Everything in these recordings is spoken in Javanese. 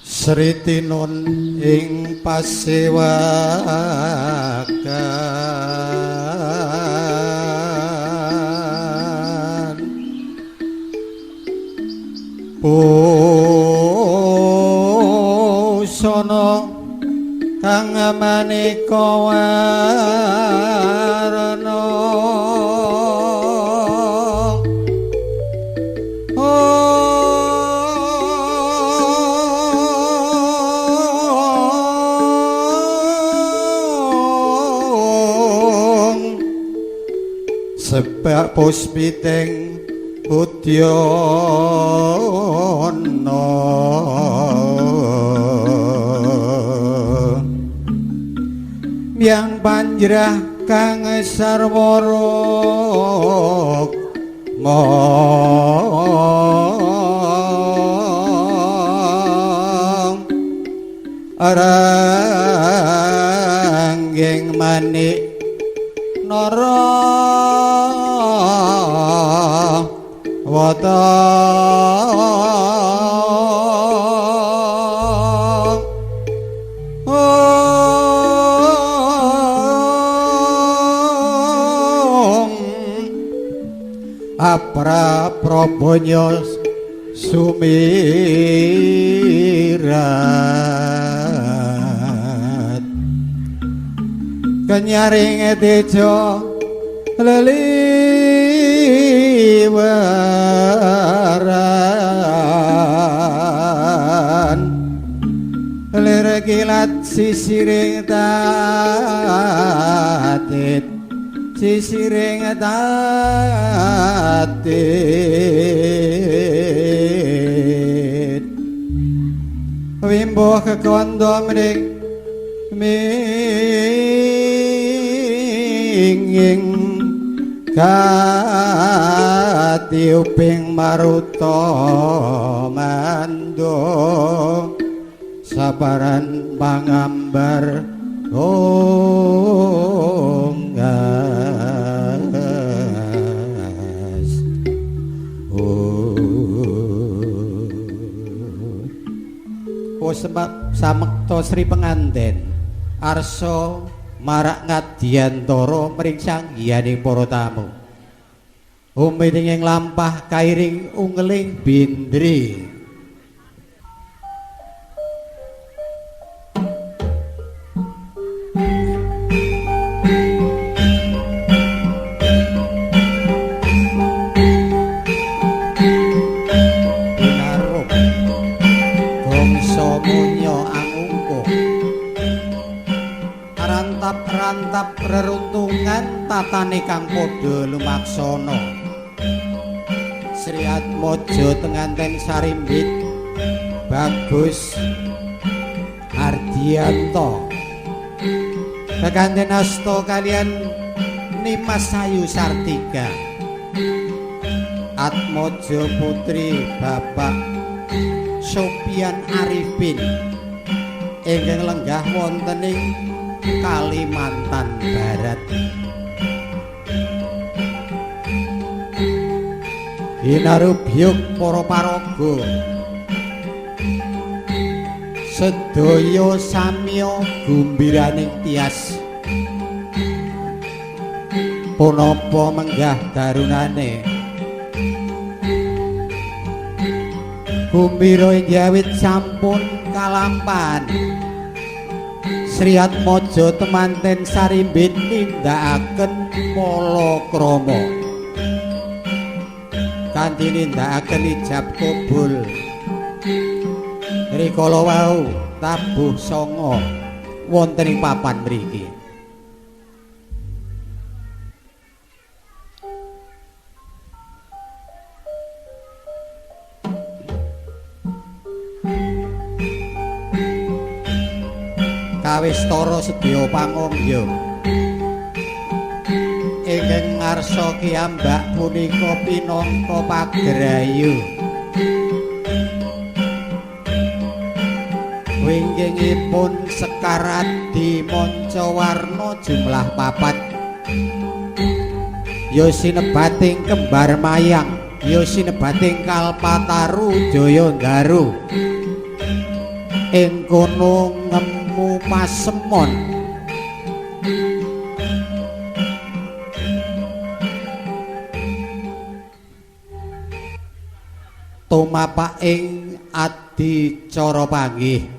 Sri Tinun ing pasewakan busana kang maneka warna. Sebab puspiting udyana yang panjrah kang sarwa rukma ranggeng manik nara wata apra probonyo sumirat kenyaring tejo leliweran lir kilat sisiring tatit sisiring tatit wimbo kekondo mring minging katiuping maruta mando sabaran pangambar onggas. Oh sebab samekta Sri Penganten arsa marak ngadyantara mring sanggiyaning para tamu. Umiring ing lampah kairing ungeling bindri. Pinarup gongso munyo angungkuh rantap-rantap reruntungan tatane kang padha lumaksana. Sri Atmojo tenganten Sarimbit Bagus Ardianto kekanten asta kalian Nimas Ayu Sartika Atmojo putri Bapak Sopian Arifin ingkang lenggah wonten ing Kalimantan Barat. Ginarubyuk para paraga sedaya samya gumbiraning tias punapa menggah darunane gumbira njawit sampun kalampahan. Sri Atmojo temanten Sarimbit nindakaken palakrama kanthi nindakaken ijab kabul rikala wau tabuh sanga wonten ing papan mriki. Kawistara sedya pangomya ingkang ngarsa kiyambak punika pinangka pagrayu wingkingipun Sekaradi manca warna jumlah 4 ya sinebating kembar mayang ya sinebating kalpataru jaya ndaru. Ing kono ngemu pasemon. Tumapak ing adicara panggih.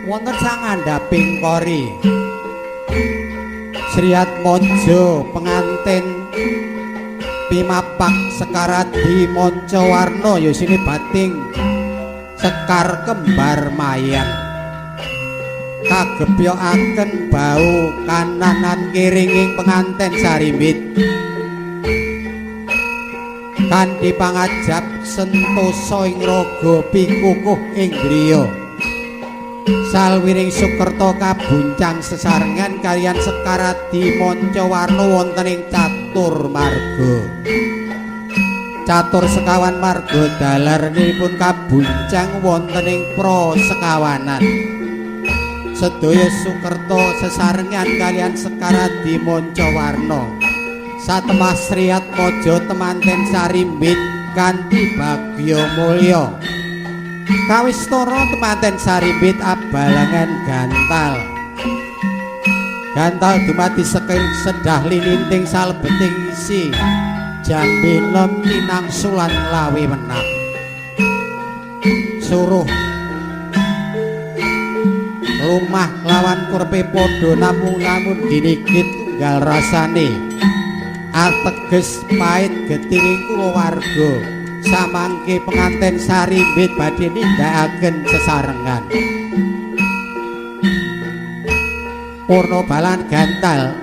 Wonten sangandhaping kori Sriatmaja pengantin pimapak Sekaradi manca warna yosine bating sekar kembar mayang kagebyokaken bau kananan kiringing penganten sarimbit kanthi pangajap sentosa ing raga pikukuh ing griya. Salwiring Sukerta kabuncang sesarengan kaliyan Sekaradi manca warna wonten ing catur marga. Catur sekawan marga dalarnipun kabuncang wonten ing pra sekawanan. Sedaya Sukerta sesarengan kaliyan Sekaradi manca warna. Satemah Sriatmaja temanten sarimbit kanthi bagya mulya. Kawistara temanten sarimbit abalangan gantal. Gantal dumadi saking sedah lininting salebeting isi jambe nem tinangsulan lawe menang. Suruh lumah lawan kurpe padha namung-namun ginigit tunggal rasane. Ateges pait getiring kulawarga. Samangke penganten sarimbit badhe nindakaken sesarengan. Purna balan gantal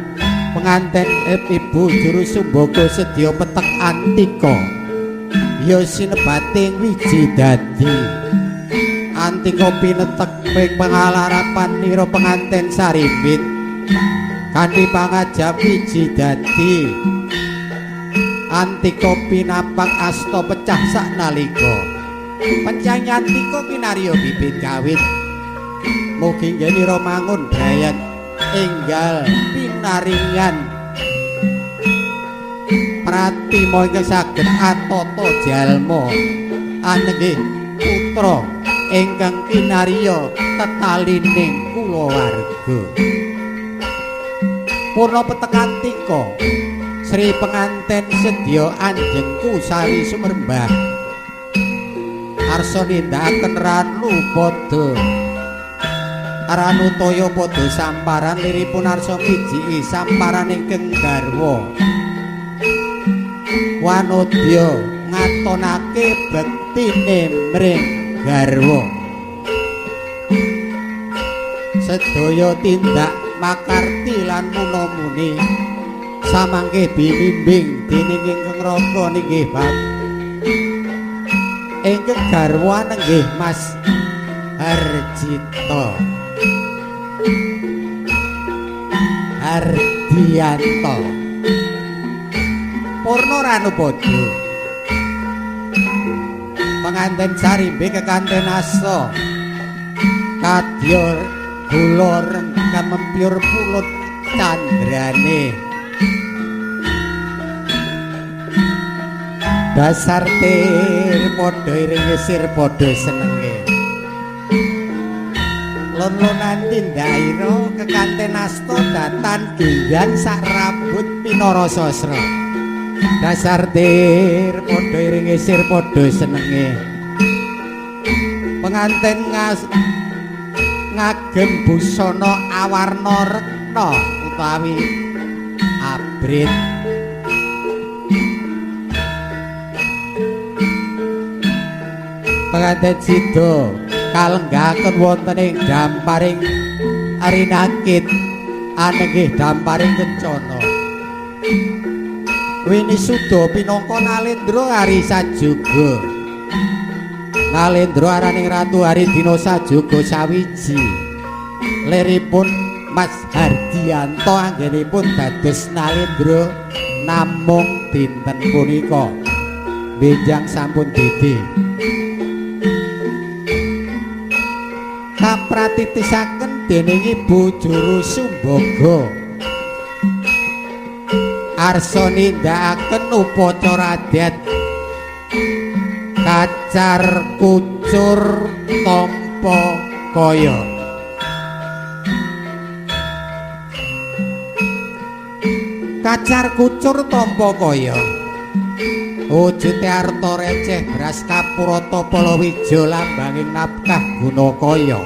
penganten ibu juru sumbaga sedya petek antika ya sinebating wiji dadi. Antika pinetek ping pangalarapan nira penganten sarimbit kanthi pangajap wiji dadi. Antika pinapak asta pecah saknalika. Pencang antika kinarya bibit kawit. Mugi ngenira mangun brayat enggal pinaringan pratima ingkang saged atata jalma anenggih putra ingkang kinarya tetalining kulawarga. Purna petek antika Sri penganten sedya anjengku sari sumerembah arsa nindakaken ranu padha aranutaya padha samparan liripun arsa mijiki samparan ingkang garwa wanodya ngatonake bektine mring garwa. Sedaya tindak makarti lan muna-muni samangke bibimbing dening ingkang raka ninggih bab ingkang garwa nenggih Mas Harjito Hardianto. Purna Ranupada penganten sarimbe kekanten asa kadya gula rengkam mempyur pulut candrane. Dasar tir padha iringe sir padha senenge. Lon-lonan tindaira kekanten asta datan gendang sak rambut pinara sasra. Dasar tir padha iringe sir padha senenge. Penganten ngagem busana awarna rekna utawi abrit. Penganten sida kalenggahaken wonten ing damparing arinakit anenggih damparing kencana. Winisuda pinangka Nalendra Hari Sajuga. Nalendra araning Ratu Haridina Sajuga sawiji. Liripun Mas Hardianto anggenipun dados Nalendra namung dinten punika. Benjang sampun dede. Katitisaken dening Ibu Juru Sumbaga. Arsa nindakaken upacara adat kacar kucur tampa kaya. Kacar kucur tampa kaya. Wujute arta receh beras kapurata palawija lambanging nafkah guna kaya.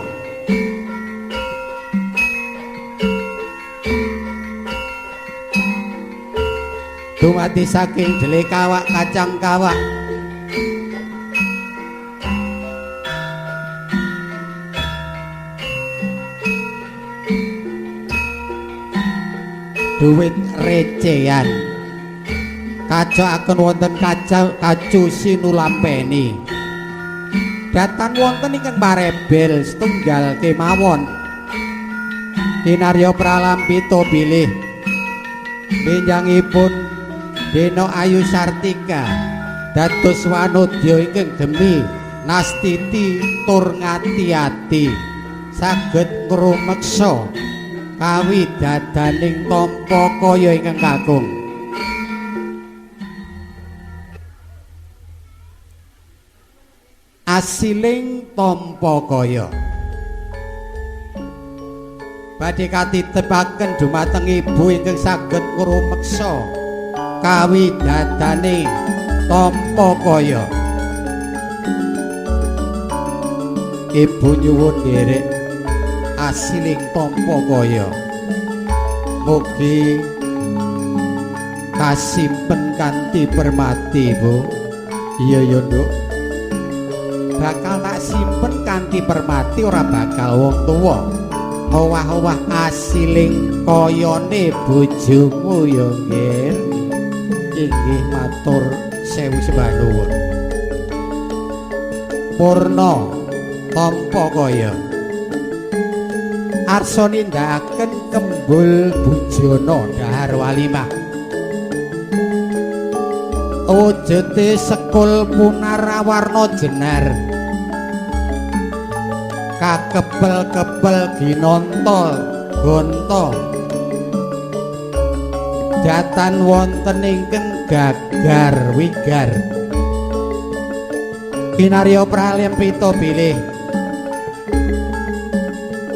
Dumadi saking jele kawak kacang kawak. Duit recehan. Kacokaken wonten kacu sinulampeni. Datan wonten ingkang parebel setunggal kemawon. Kinarya pralampita bilih benjangipun Dena Ayu Sartika dados wanodya ingkang gemi nastiti tur ngati-ati saged ngrumeksa kawidadaning tampa kaya ingkang kakung. Asiling tampa kaya badhe katitepaken dumateng ibu ingkang saged ngrumeksa kawidadane tampa kaya. Ibu nyuwun nderek asiling tampa kaya. Mugi kasimpen kanthi permati, Bu. Iya ya, Nduk. Bakal tak simpen kanthi permati ora bakal wong tuwa. Owah-owah asiling kayane bojomu ya, Nggih. Inggih matur sewu sembah nuwun. Purna tampa kaya. Arsa nindakaken kembul bujana dahar walimah. Wujute sekul punarawarna jenar. Kakebel-kebel ginanta gonta. Datan wonten ingkang gagar wigar. Kinarya pralempita bilih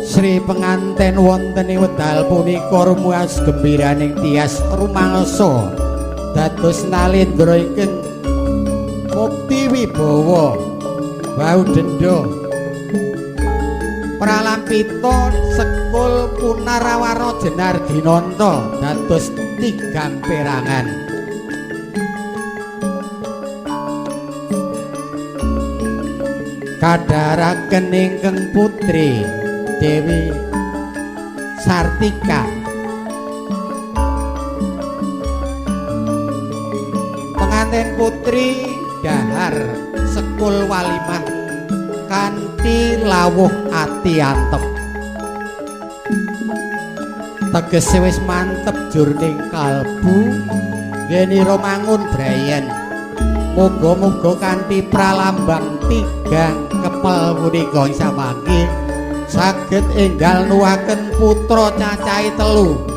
Sri penganten wonten ing wedal punika rumaos gembiraning tias rumangsa dados nalendra ingkang mukti wibawa wau denda. Pralampita sekul punarawarna jenar ginanta dados tigang perangan. Kadharaken ingkang putri Dewi Sartika. Pengantin putri dahar sekul walimah kanthi lawuh ati antep. Tegese wis mantep jurning kalbu ngenira mangun brayen. Muga-muga kanthi pralambang tigang kepel punika samangke saged enggal nuwaken putra cacahe 3.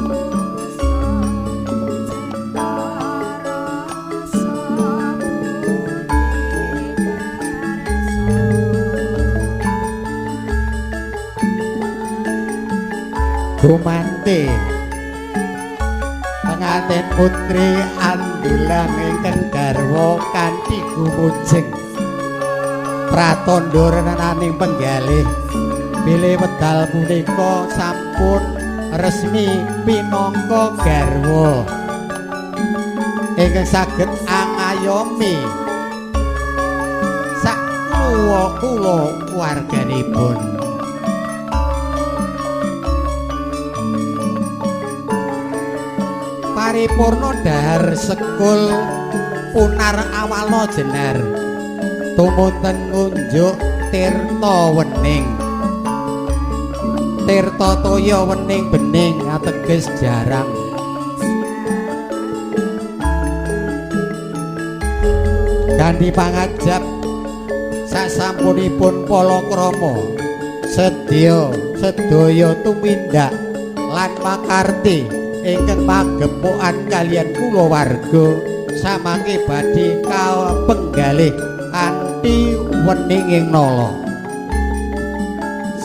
Gumante pengantin putri andulang ingkang garwa kanthi gumujeng pratandha renaning penggalih bilih wedal punika sampun resmi pinangka garwa ingkang saged angayomi sak kula warganipun. Paripurna dahar sekul punar awalna jenar tumunten ngunjuk tirta wening. Tirta toya wening bening ateges jarang. Kanthi pangajap sasampunipun palakrama Sedya sedaya tumindak lan pakarti ingkang pagepokan kaliyan kulawarga samangke badhe kapenggalih kanthi weninging nala.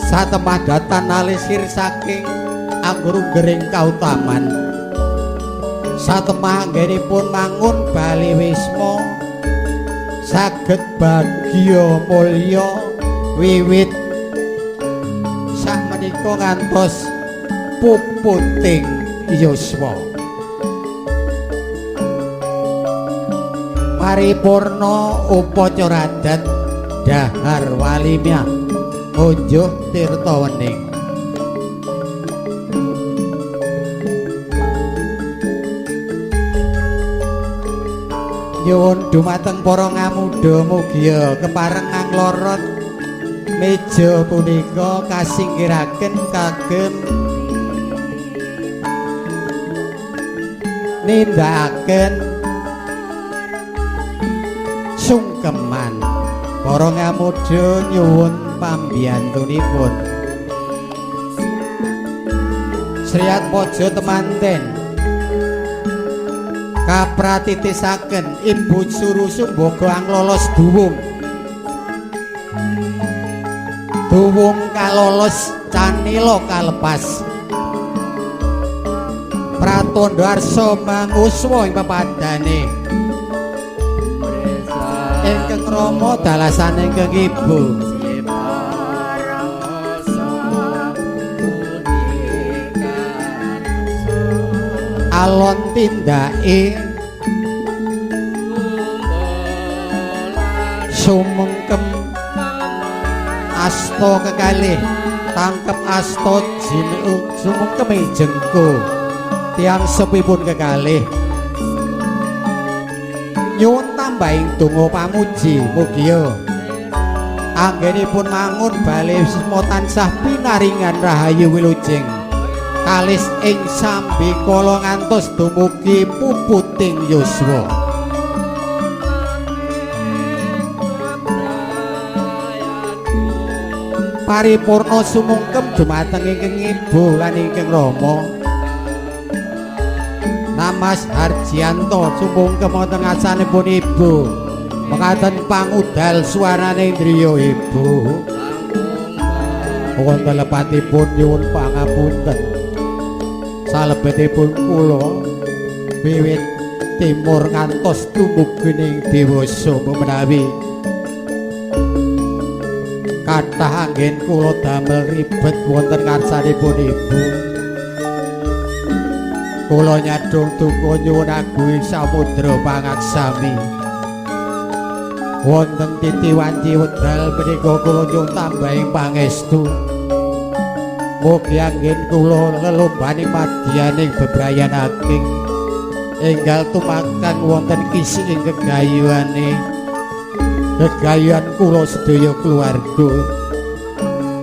Satemah datan alisir saking anggrunggering kautaman. Satemah anggenipun mangun bale wisma saged bagya mulya wiwit sakmenika ngantos puputing yuswa. Paripurna upacara adat dahar walimah unjuk tirta wening. Nyuwun dumateng para ngamuda mugia kepareng nglorot meja punika kasinggiraken kagem nindakaken sungkeman. Para ngamuda nyuwun pambiyantunipun. Sriyatmaja temanten kapratitisaken Ibu Suru Sumbaga anglolos duwung. Duwung kalolos canila kalepas. Pratandha arsa manguswa ing pepadane. Ingkang rama dalasane ingkang ibu. Alon tindake sumengkem asta kekalih tangkep asta jin sumengkeme jengko tiyang sepipun kekalih. Nyuwun tambahing donga pamuji mugia anggenipun mangun bale wisma tansah pinaringan rahayu wilujeng kalis ing sambikala ngantos dumugi puputing yuswa. Paripurna sumungkem dumateng ingkang ibu lan ingkang rama. Namas Harjianto sumungkem wonten ngarsanipun ibu. Mekaten pangudal suarane indriya ibu. Wonten lepatipun nyuwun pangapunten. Salebetipun kula wiwit timur ngantos dumugi ing dewasa menawi kathah anggen kula damel ribet wonten ngarsanipun ibu. Kula nyadong duka nyuwun aguhing samudra pangaksami. Wonten titi wanci wedal menika kula nyuwun tambahing pangestu. Mugi anggen kula lelombani madyaning bebrayan ageng enggal tumakang wonten kisih ing gegayuhane gegayuhan kula sedaya keluarga.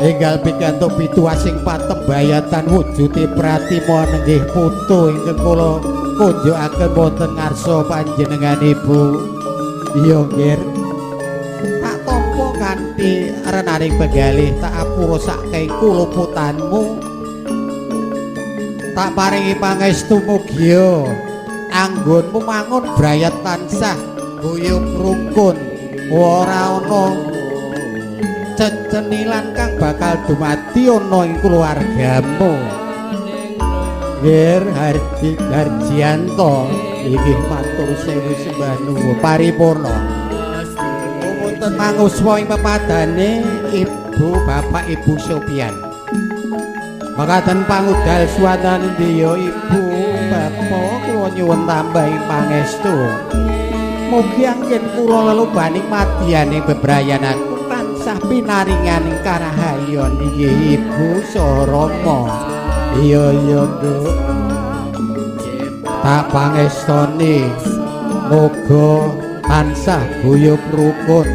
Enggal pikantuk pituwasing patembayatan wujude pratima nenggih putu ingkang kula kunjukaken wonten ngarsa panjenengan ibu. Iya nggih, tak tampa kanthi renaring penggalih, tak apura saking kuluputanmu, tak paringi pangestu mugia anggonmu mangun brayat tansah guyub rukun, ora ana cecenilan kang bakal dumadi ana ing keluargamu. Nggih Harji Harjianto inggih matur sewu sembah nuwun paripurna. Wonten manguswa ing pepadane ibu bapak ibu Sopian. Makaten pangudal suwanane ndiya ibu bapak kula nyuwun tambahing pangestu. Mugi anggen kula lelubaning madyaning bebrayan aku tansah pinaringan karahayon inggih ibu saha rama. Iya iya nduk, tak pangestoni muga tansah guyub rukun.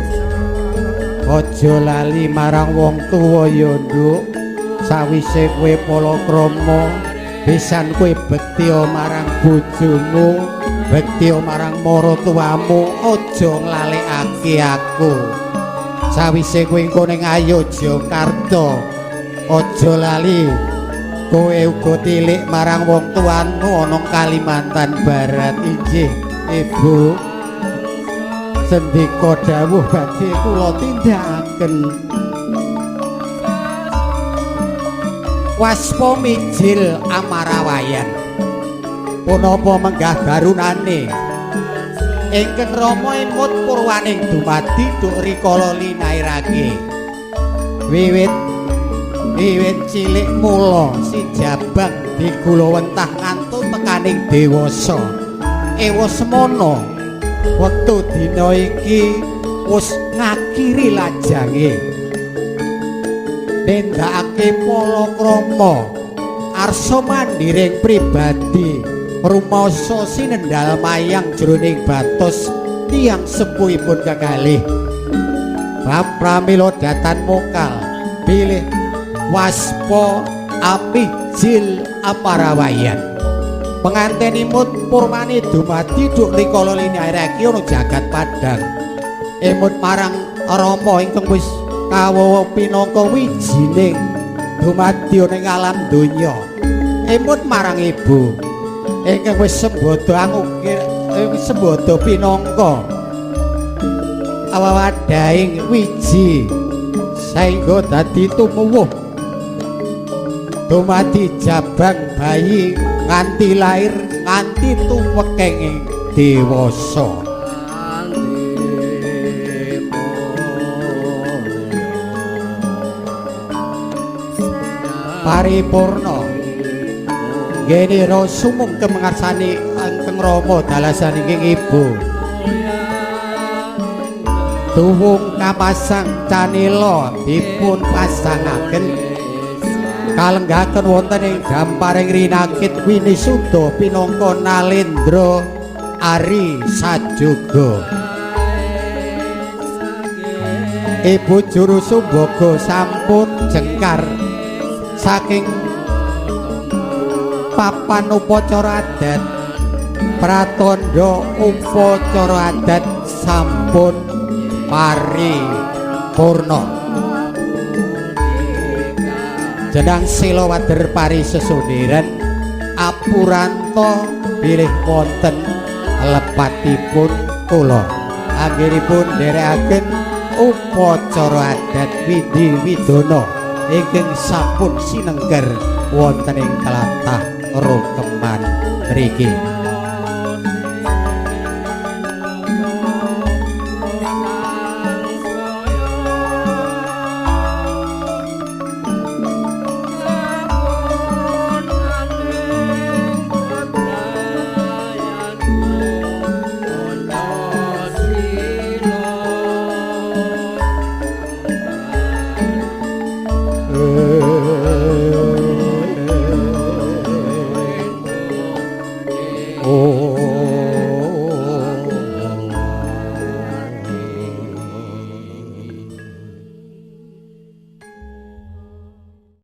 Aja lali marang wong tuwa ya nduk. Sawise kowe palakrama pisan kowe bektiya marang bojomu, bektiya marang maratuwamu, aja nglalekake aku. Sawise kowe engko ning Ayodyakarta Aja lali kowe uga tilik marang wong tuamu ana Kalimantan Barat. Inggih Ibu, sendika dawuh badhe kula tindakaken. Waspa mijil amarawayan punapa menggah garunane ingkang rama emut purwaning dumadi duk rikala linairake. Wiwit cilik mula si jabang digulawentah ngantuk tekaning dewasa. Ewa semana wektu dina iki wis ngakhiri lajange nindakake palakrama arsa mandhiring pribadi rumasa sinendal mayang jroning batos tiyang sepuhipun kekalih. Pramila datan mokal bilih waspa amijil amarawayan pengantenimut purmani dumadi duk rikala linairake ana jagat padhang. Emut marang rama ingkang wis kawawa pinangka wijining dumadi ana ing alam donya. Emut marang ibu ingkang wis sembada angukir sembada pinangka awadahing wiji saengga dadi tumuwuh dumadi jabang bayi nganti lair nganti tuwekeng dewasa. Paripurna ngenira sumungkem ngarsani ingkang rama dalasan ingkang ibu. Tuwung kapasang canila dipun pasangaken kalenggaken wonten ing gamparing rinakit winisuda pinangka Nalendra Ari Sajoga. Ibu juru sumbaga sampun jengkar saking papan upacara adat. Pratandha upacara adat sampun paripurna. Jenang sila wader pari sesundhiran apuranta bilih wonten lepatipun kula. Anggenipun nderekaken upacara adat widhi widana ingkang sampun sinengker wonten ing tlatah Rokeman mriki.